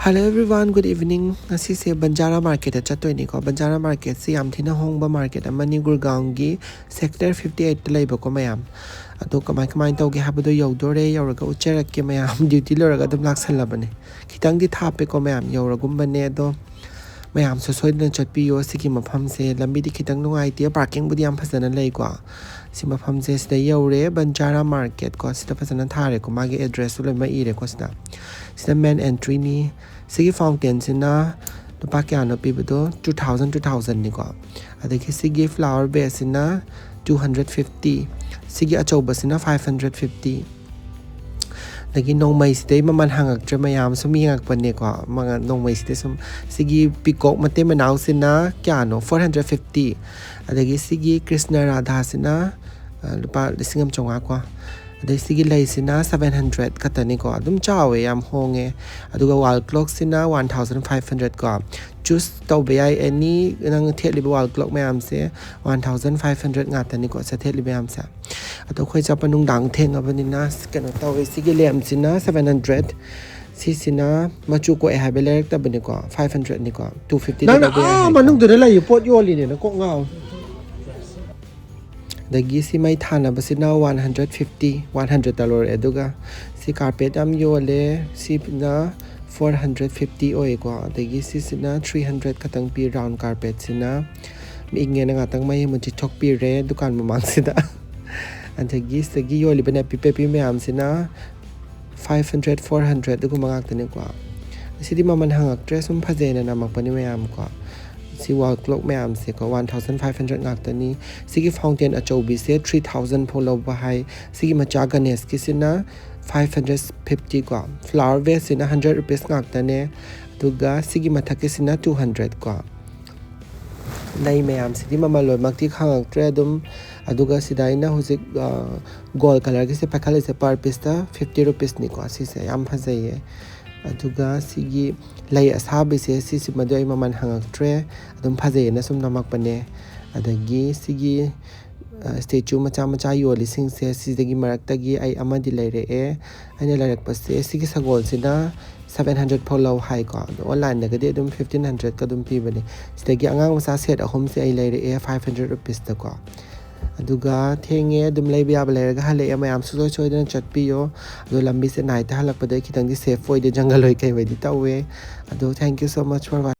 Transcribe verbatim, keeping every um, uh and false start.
Hello everyone, good evening. ꯉꯁꯤꯁꯦ ꯕꯟꯖꯥꯔꯥ ꯃꯥꯔꯀꯦꯠꯇ ꯆꯠꯇꯣꯏꯅꯤꯀꯣ. ꯕꯟꯖꯥꯔꯥ ꯃꯥꯔꯀꯦꯠꯁꯤ ꯌꯥꯝ ꯊꯤꯅ ꯍꯣꯡꯕ ꯃꯥꯔꯀꯦꯠ ꯑꯃꯅꯤ, ꯒꯨꯔꯒꯥꯎꯟꯒꯤ ꯁꯦꯛꯇꯔ ꯐꯤꯐꯇꯤ ꯑꯩꯠꯇ ꯂꯩꯕꯀꯣ ꯃꯌꯥꯝ꯫ ꯑꯗꯣ ꯀꯃꯥꯏ ꯀꯃꯥꯏꯅ ꯇꯧꯒꯦ ꯍꯥꯏꯕꯗꯣ ꯌꯧꯗꯣꯔꯦ, ꯌꯧꯔꯒ ꯎꯠꯆꯔꯛꯀꯦ ꯃꯌꯥꯝ꯫ ꯗ꯭ꯌꯨꯇꯤ ꯂꯣꯏꯔꯒ ꯑꯗꯨꯝ ꯂꯥꯛꯁꯜꯂꯕꯅꯦ꯫ ꯈꯤꯇꯪꯗꯤ ꯊꯥꯞꯄꯦꯀꯣ ꯃꯌꯥꯝ, ꯌꯧꯔꯒꯨꯝꯕꯅꯦ꯫ ꯑꯗꯣ ꯃꯌꯥꯝꯁꯨ ꯁꯣꯏꯗꯅ ꯆꯠꯄꯤꯌꯣ꯫ ꯁꯤꯒꯤ ꯃꯐꯝꯁꯦ ꯂꯝꯕꯤꯗꯤ ꯈꯤꯇꯪ ꯅꯨꯡꯉꯥꯏꯇꯦ, ꯄꯥꯔꯀꯤꯡꯕꯨꯗꯤ ꯌꯥꯝ ꯐꯖꯅ ꯂꯩꯀꯣ꯫ ꯁꯤ ꯃꯐꯝꯁꯦ ꯁꯤꯗ ꯌꯧꯔꯦ, ꯕꯟꯖꯥꯔꯥ ꯃꯥꯔꯀꯦꯠ ꯀꯣ꯫ ꯁꯤꯗ ꯐꯖꯅ ꯊꯥꯔꯦꯀꯣ, ꯃꯥꯒꯤ ꯑꯦꯗ꯭ꯔꯦꯁꯁꯨ ꯂꯣꯏꯅꯃꯛ ꯏꯔꯦꯀꯣ ꯁꯤꯗ꯫ ꯁꯤꯗ ꯃꯦꯟ ꯑꯦꯟꯇ꯭ꯔꯤꯅꯤ꯫ ꯁꯤꯒꯤ ꯐꯥꯎꯟꯇꯦꯟꯁꯤꯅ ꯂꯨꯄꯥ ꯀꯌꯥꯅꯣ ꯄꯤꯕꯗꯣ? Two thousand, two thousandꯅꯤꯀꯣ꯫ ꯑꯗꯒꯤ ꯁꯤꯒꯤ ꯐ꯭ꯂꯥꯋꯔ ꯕꯦꯁꯁꯤꯅ two hundred fifty, ꯁꯤꯒꯤ ꯑꯆꯧꯕꯁꯤꯅ five hundred fifty꯫ ꯑꯗꯒꯤ ꯅꯣꯡꯃꯩꯁꯤꯗꯩ ꯃꯃꯜ ꯍꯪꯉꯛꯇ꯭ꯔꯦ ꯃꯌꯥꯝ, ꯁꯨꯝ ꯌꯦꯡꯉꯛꯄꯅꯦꯀꯣ꯫ ꯃꯉ-, ꯅꯣꯡꯃꯩꯁꯤꯗꯩ ꯁꯨꯝ, ꯁꯤꯒꯤ ꯄꯤꯀꯣꯛ ꯃꯇꯩ ꯃꯅꯥꯎꯁꯤꯅ ꯀꯌꯥꯅꯣ? Four hundred fifty꯫ ꯑꯗꯒꯤ ꯁꯤꯒꯤ ꯀ꯭ꯔꯤꯁꯅ ꯔꯥꯙꯥꯁꯤꯅ, ꯑ, ꯂꯨꯄꯥ ꯂꯤꯁꯤꯡ ꯑꯃ ꯆꯥꯝꯃꯉꯥ ꯀꯣ꯫ ꯑꯗꯩ ꯁꯤꯒꯤ ꯂꯩꯁꯤꯅ seven hundred ꯈꯛꯇꯅꯤꯀꯣ꯫ ꯑꯗꯨꯝ ꯆꯥꯎꯋꯦ, ꯌꯥꯝ ꯍꯣꯡꯉꯦ꯫ ꯑꯗꯨꯒ ꯋꯥꯜ ꯀ꯭ꯂꯣꯛꯁꯤꯅ one thousand five hundred ꯀꯣ꯫ ꯆꯨꯁ ꯇꯧꯕ ꯌꯥꯏ, ꯑꯦꯅꯤ ꯅꯪ ꯊꯦꯠꯂꯤꯕ ꯋꯥꯜ ꯀ꯭ꯂꯣꯛ ꯃꯌꯥꯝꯁꯦ one thousand five hundred ꯉꯥꯛꯇꯅꯤꯀꯣ ꯁꯦ ꯊꯦꯠꯂꯤꯕ ꯃꯌꯥꯝꯁꯦ꯫ ꯑꯗꯣ ꯑꯩꯈꯣꯏ ꯆꯠꯄ ꯅꯨꯡꯗꯥꯡ ꯊꯦꯡꯉꯕꯅꯤꯅ ꯀꯩꯅꯣ ꯇꯧꯋꯦ꯫ ꯁꯤꯒꯤ ꯂꯦꯝꯁꯤꯅ seven hundred, ꯁꯤꯁꯤꯅ ꯃꯆꯨ ꯀꯣꯛꯑꯦ ꯍꯥꯏꯕ ꯂꯩꯔꯛꯇꯕꯅꯤꯀꯣ, five hundredꯅꯤꯀꯣ, two fiftyꯗ ꯅꯪꯅ ꯂꯧꯕ ꯌꯥꯏ ꯑꯥ ꯍꯥꯏꯀꯣ꯫ ꯃꯅꯨꯡꯗꯨꯗ ꯂꯩꯌꯦ ꯄꯣꯠ ꯌꯣꯜꯂꯤꯅꯦꯅ ꯀꯣꯛ ꯉꯥꯎ꯫ ꯑꯗꯒꯤ ꯁꯤ ꯃꯩ ꯊꯥꯅꯕꯁꯤꯅ one hundred fifty, one hundredꯇ ꯂꯧꯔꯛꯑꯦ꯫ ꯑꯗꯨꯒ ꯁꯤ ꯀꯥꯔꯄꯦꯠ ꯌꯥꯝ ꯌꯣꯜꯂꯦ, ꯁꯤꯅ four hundred fifty ꯑꯣꯏꯀꯣ꯫ ꯑꯗꯒꯤ ꯁꯤꯁꯤꯅ three hundred ꯈꯛꯇꯪ ꯄꯤ, ꯔꯥꯎꯟ ꯀꯥꯔꯄꯦꯠꯁꯤꯅ꯫ ꯃꯤ ꯏꯪꯉꯦꯅ ꯉꯥꯛꯇꯪ ꯃꯩ ꯑꯃꯨꯛ ꯆꯤꯊꯣꯛꯄꯤꯔꯦ ꯗꯨꯀꯥꯟ ꯃꯃꯥꯡꯁꯤꯗ꯫ ꯑꯗꯒꯤ ꯁꯤꯗꯒꯤ ꯌꯣꯜꯂꯤꯕ ꯅꯥꯄꯤ ꯄꯦꯄꯤ ꯃꯌꯥꯝꯁꯤꯅ five hundred, four hundred ꯑꯗꯨꯒꯨꯝꯕ ꯉꯥꯛꯇꯅꯤꯀꯣ꯫ ꯁꯤꯗꯤ ꯃꯃꯜ ꯍꯪꯉꯛꯇ꯭ꯔꯦ, ꯁꯨꯝ ꯐꯖꯩꯅ ꯅꯝꯃꯛꯄꯅꯤ ꯃꯌꯥꯝꯀꯣ꯫ ꯁꯤ ꯋꯥꯜ clock ꯃꯌꯥꯝꯁꯦꯀꯣ, one thousand five hundred ꯉꯥꯛꯇꯅꯤ꯫ ꯁꯤꯒꯤ ꯐꯥꯎꯟꯇꯦꯟ ꯑꯆꯧꯕꯤꯁꯦ three thousand ꯐꯥꯎ ꯂꯧꯕ ꯍꯥꯏ꯫ ꯁꯤꯒꯤ ꯃꯆꯥ ꯒꯅꯦꯁꯀꯤꯁꯤꯅ five hundred fifty ꯀꯣ꯫ ꯐ꯭ꯂꯥꯋꯔ ꯚꯦꯁꯁꯤꯅ hundred rupees ꯉꯥꯛꯇꯅꯦ꯫ ꯑꯗꯨꯒ ꯁꯤꯒꯤ ꯃꯊꯛꯀꯤꯁꯤꯅ two hundred ꯀꯣ꯫ ꯂꯩ ꯃꯌꯥꯝꯁꯤꯗꯤ ꯃꯃꯜ ꯂꯣꯏꯅꯃꯛꯇꯤ ꯈꯪꯉꯛꯇ꯭ꯔꯦ ꯑꯗꯨꯝ꯫ ꯑꯗꯨꯒ ꯁꯤꯗ ꯑꯩꯅ ꯍꯧꯖꯤꯛ, ꯑ, ꯒꯣꯜ ꯀꯂꯔꯒꯤꯁꯦ ꯄꯥꯏꯈꯠꯂꯤꯁꯦ per pieceꯇ fifty rupeesꯅꯤꯀꯣ꯫ ꯁꯤꯁꯦ ꯌꯥꯝ ꯐꯖꯩꯌꯦ꯫ ꯑꯗꯨꯒ ꯁꯤꯒꯤ ꯂꯩ ꯑꯁꯥꯕꯤꯁꯦ, ꯁꯤꯁꯤꯃꯗꯤ ꯑꯩ ꯃꯃꯜ ꯍꯪꯉꯛꯇ꯭ꯔꯦ, ꯑꯗꯨꯝ ꯐꯖꯩꯌꯦꯅ ꯁꯨꯝ ꯅꯝꯃꯛꯄꯅꯦ꯫ ꯑꯗꯒꯤ ꯁꯤꯒꯤ, ꯑ, ꯁ꯭ꯇꯦꯆꯨ ꯃꯆꯥ ꯃꯆꯥ ꯌꯣꯜꯂꯤꯁꯤꯡꯁꯦ, ꯁꯤꯗꯒꯤ ꯃꯔꯛꯇꯒꯤ ꯑꯩ ꯑꯃꯗꯤ ꯂꯩꯔꯛꯑꯦ꯫ ꯑꯩꯅ ꯂꯩꯔꯛꯄꯁꯦ ꯁꯤꯒꯤ ꯁꯒꯣꯜꯁꯤꯅ seven hundred ꯐꯥꯎ ꯂꯧ ꯍꯥꯏꯀꯣ꯫ ꯑꯗꯣ ꯑꯣꯟꯂꯥꯏꯟꯗꯒꯗꯤ ꯑꯗꯨꯝ fifteen hundredꯀ ꯑꯗꯨꯝ ꯄꯤꯕꯅꯦ꯫ ꯁꯤꯗꯒꯤ ꯑꯉꯥꯡ ꯃꯆꯥ set ꯑꯍꯨꯝꯁꯦ ꯑꯩ ꯂꯩꯔꯛꯑꯦ five hundred rupeesꯇꯀꯣ꯫ ꯑꯗꯨꯒ ꯊꯦꯡꯉꯦ, ꯑꯗꯨꯝ ꯂꯩꯕ ꯌꯥꯕ ꯂꯩꯔꯒ ꯍꯜꯂꯛꯑꯦ꯫ ꯃꯌꯥꯝ ꯁꯨꯡꯁꯣꯏ ꯁꯣꯏꯗꯅ ꯆꯠꯄꯤꯌꯣ꯫ ꯑꯗꯣ ꯂꯝꯕꯤꯁꯦ night ꯍꯜꯂꯛꯄꯗ ꯈꯤꯇꯪꯗꯤ safe ꯑꯣꯏꯗꯦ, ꯖꯪꯒꯜ ꯑꯣꯏ ꯀꯩ ꯑꯣꯏꯗꯤ ꯇꯧꯋꯦ꯫ ꯑꯗꯣ thank you so much for watching꯫